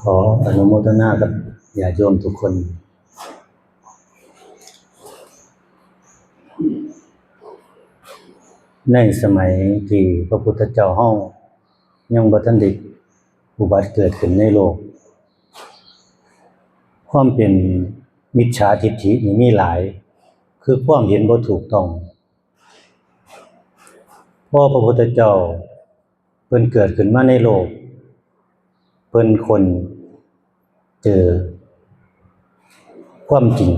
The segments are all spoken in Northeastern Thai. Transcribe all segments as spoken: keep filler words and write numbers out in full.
ขออนุโมทนากับญาติโยมทุกคน ในสมัยที่พระพุทธเจ้าเฮายังบ่ทันได้อุบัติเกิดขึ้นในโลก ความเป็นมิจฉาทิฏฐินี่มีหลาย คือความเห็นบ่ถูกต้อง พอพระพุทธเจ้าเพิ่นเกิดขึ้นมาในโลก เพิ่นค้นเจอความจริง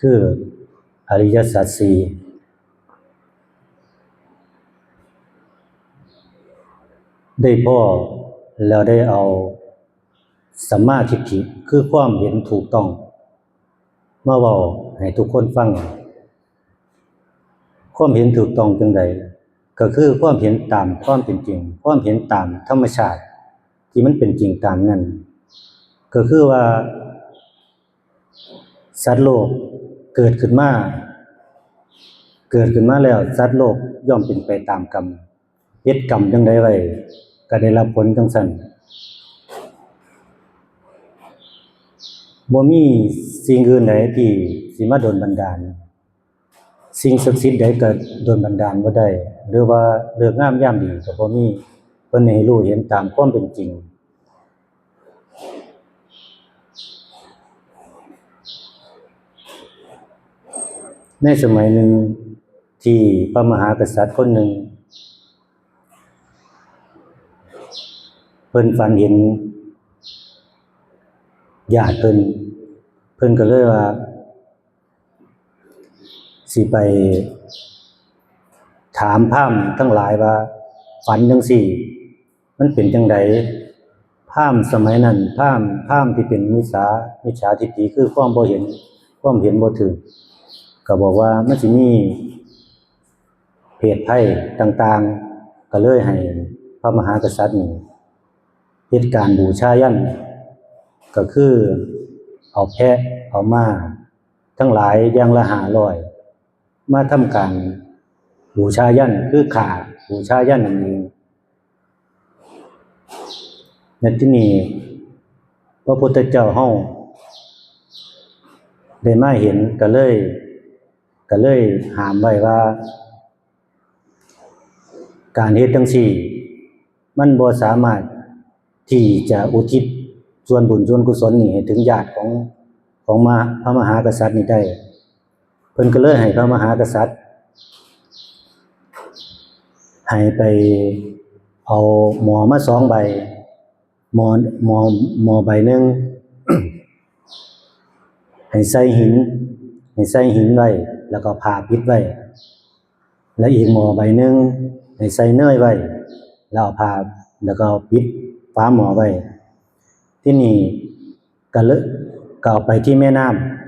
คืออริยสัจสี่ ได้พ้อแล้วได้เอาสัมมาทิฏฐิ คือความเห็นถูกต้อง มาเว้าให้ทุกคนฟัง ความเห็นถูกต้องจังใด ก็คือความเห็นตามความเป็นจริง ความเห็นตามธรรมชาติที่มันเป็นจริงตามนั้น ก็คือว่าสัตว์โลกเกิดขึ้นมา เกิดขึ้นมาแล้ว สัตว์โลกย่อมเป็นไปตามกรรม เฮ็ดกรรมจังใดไว้ ก็ได้รับผลจังซั่น บ่มีสิ่งอื่นใดที่สิมาดลบันดาล สิ่งศักดิ์สิทธิ์ใดก็ดลบันดาลบ่ได้ หรือว่าฤกษ์งามยามดีก็บ่มี เพิ่นให้รู้เห็นตามความเป็นจริง ในสมัยหนึ่งที่พระมหากษัตริย์คนหนึ่ง เพิ่นฝันเห็นญาติเพิ่น เพิ่นก็เลยว่า สิไปถามพราหมณ์ทั้งหลายว่า ฝันจังซี่ มันเป็นจังใด พราหมณ์สมัยนั้น พราหมณ์ พราหมณ์ที่เป็นมิจฉา มิจฉาทิฏฐิ คือความบ่เห็น ความเห็นบ่ถูก ก็บอกว่ามันสิมีเพศภัยต่างๆ ก็เลยให้พระมหากษัตริย์นี่เฮ็ดการบูชายัญ ก็คือเอาแพะเอาม้าทั้งหลายอย่างละห้าร้อย มาทำการบูชายัญ คือฆ่าบูชายัญนั่นเอง ในที่นี้พระพุทธเจ้าเฮาได้มาเห็นก็เลย ก็เลยห้ามไว้ว่า การเฮ็ดจังซี่ มันบ่สามารถที่จะอุทิศส่วนบุญส่วนกุศลนี่ให้ถึงญาติของ ของมหา พระมหากษัตริย์นี่ได้ เพิ่นก็เลยให้พระมหากษัตริย์ ให้ไปเอาหม้อมาสองใบ หม้อ หม้อ หม้อใบหนึ่ง ให้ใส่หิน ให้ใส่หินไว้ แล้วก็ผ้าปิดไว้ และอีกหม้อใบหนึ่ง ให้ใส่เนยไว้ แล้วเอาผ้า แล้วก็ปิดฝาหม้อไว้ ที่นี่ก็เลย ก็เอาไปที่แม่น้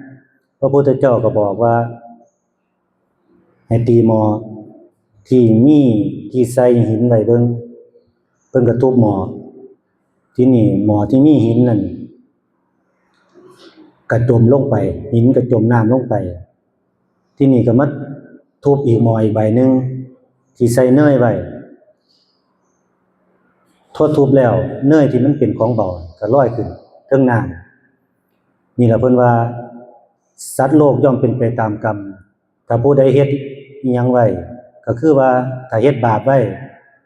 ำ พระพุทธเจ้าก็บอกว่า ให้ตีหม้อที่มีที่ใส่หินไว้เบิ่ง เพิ่นก็ทุบหม้อ ที่นี่หม้อที่มีหินนั่นก็จมลงไป หินก็จมน้ำลงไป ที่นี่ก็มาทุบอีกหม้ออีกใบหนึ่งที่ใส่เนยไว้ ทดทุบแล้วเนยที่มันเป็นของเบาก็ลอยขึ้นเทิงน้ำ นี่แหละเพิ่นว่า สัตว์โลกย่อมเป็นไปตามกรรม ถ้าผู้ใดเฮ็ดอิหยังไว้ ก็คือว่าถ้าเฮ็ดบาปไว้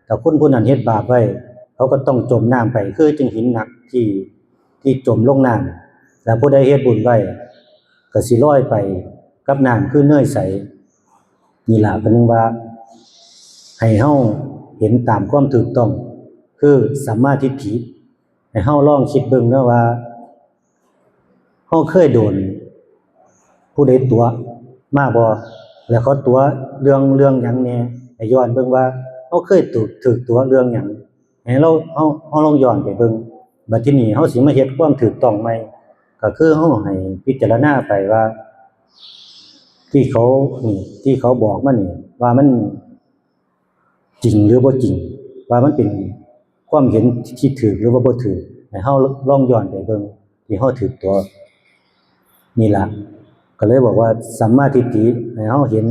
ถ้าคนผู้นั้นเฮ็ดบาปไว้ เขาก็ต้องจมน้ำไป คือจังหินหนักที่ ที่จมลงน้ำ แล้วผู้ใดเฮ็ดบุญไว้ ก็สิลอยไปกับน้ำคือเนยใส นี่ล่ะเพิ่นว่า ให้เฮาเห็นตามความถูกต้อง คือสัมมาทิฏฐิ ให้เฮาลองคิดเบิ่งเนาะว่า เฮาเคยโดนผู้ใดตั๋วมาบ่ แล้วเขาตั๋วเรื่อง เรื่องหยังแหน่ ให้ย้อนเบิ่งว่า เฮาเคยถูก ถูกตั๋วเรื่องหยัง ให้เรา เฮา เฮาลองย้อนไปเบิ่ง บัดทีนี้เฮาสิมาเฮ็ดความถูกต้องใหม่ ก็คือเฮาให้พิจารณาไปว่า ที่เขา นี่ ที่เขาบอกมานี่ ว่ามันจริงหรือบ่จริง ว่ามันเป็นความเห็นที่ถูกหรือว่าบ่ถูก ให้เฮาลองย้อนไปเบิ่งที่เฮาถูกตั๋ว นี่ล่ะ ก็เลยบอกว่าสัมมาทิฏฐิ ให้เฮาเห็น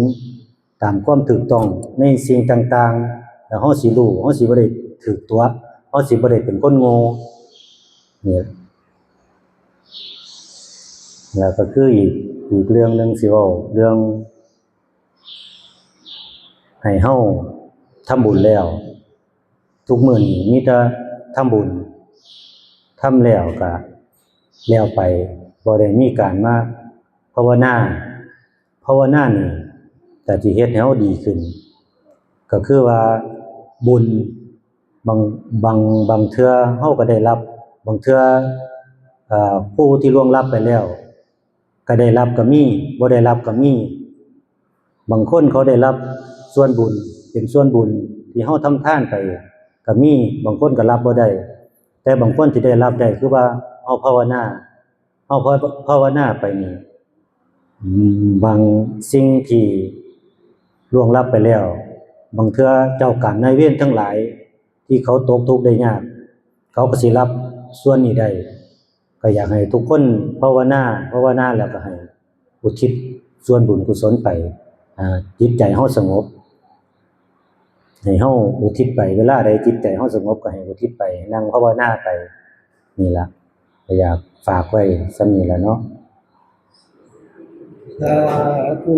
ตามความถูกต้องในสิ่งต่างๆ แล้วเฮาสิรู้ เฮาสิบ่ได้ถูกตั๋ว เฮาสิบ่ได้เป็นคนโง่ เนี่ย แล้วก็คืออีก อีกเรื่องหนึ่งสิเว้าเรื่อง ให้เฮาทำบุญแล้ว ทุกมื้อนี้มีแต่ทำบุญ ทำแล้วก็แล้วไป บ่ได้มีการมาภาวนา ภาวนานี่ก็สิเฮ็ดให้เฮาดีขึ้น ก็คือว่าบุญ บาง บาง บางเทื่อเฮาก็ได้รับ บางเทื่อ เอ่อ ผู้ที่ล่วงลับไปแล้ว ก็ได้รับก็มี บ่ได้รับก็มี บางคนเขาได้รับส่วนบุญ เป็นส่วนบุญที่เฮาทำทานไปก็มี บางคนก็รับบ่ได้ แต่บางคนที่ได้รับได้คือว่าเฮาภาวนา เฮาภา ภาวนาไปนี่ อืม บางสิ่งที่ล่วงลับไปแล้ว บางเทื่อเจ้ากรรมนายเวรทั้งหลายที่เขาตกทุกข์ได้ยาก เขาก็สิรับส่วนนี้ได้ ก็อยากให้ทุกคนภาวนา ภาวนาแล้วก็ให้อุทิศส่วนบุญกุศลไป อ่า จิตใจเฮาสงบ ให้เฮาอุทิศไป เวลาใดจิตใจเฮาสงบก็ให้อุทิศไป นั่งภาวนาไป นี่ล่ะ ก็อยากฝากไว้ส่ำนี้ล่ะเนาะ สาธุ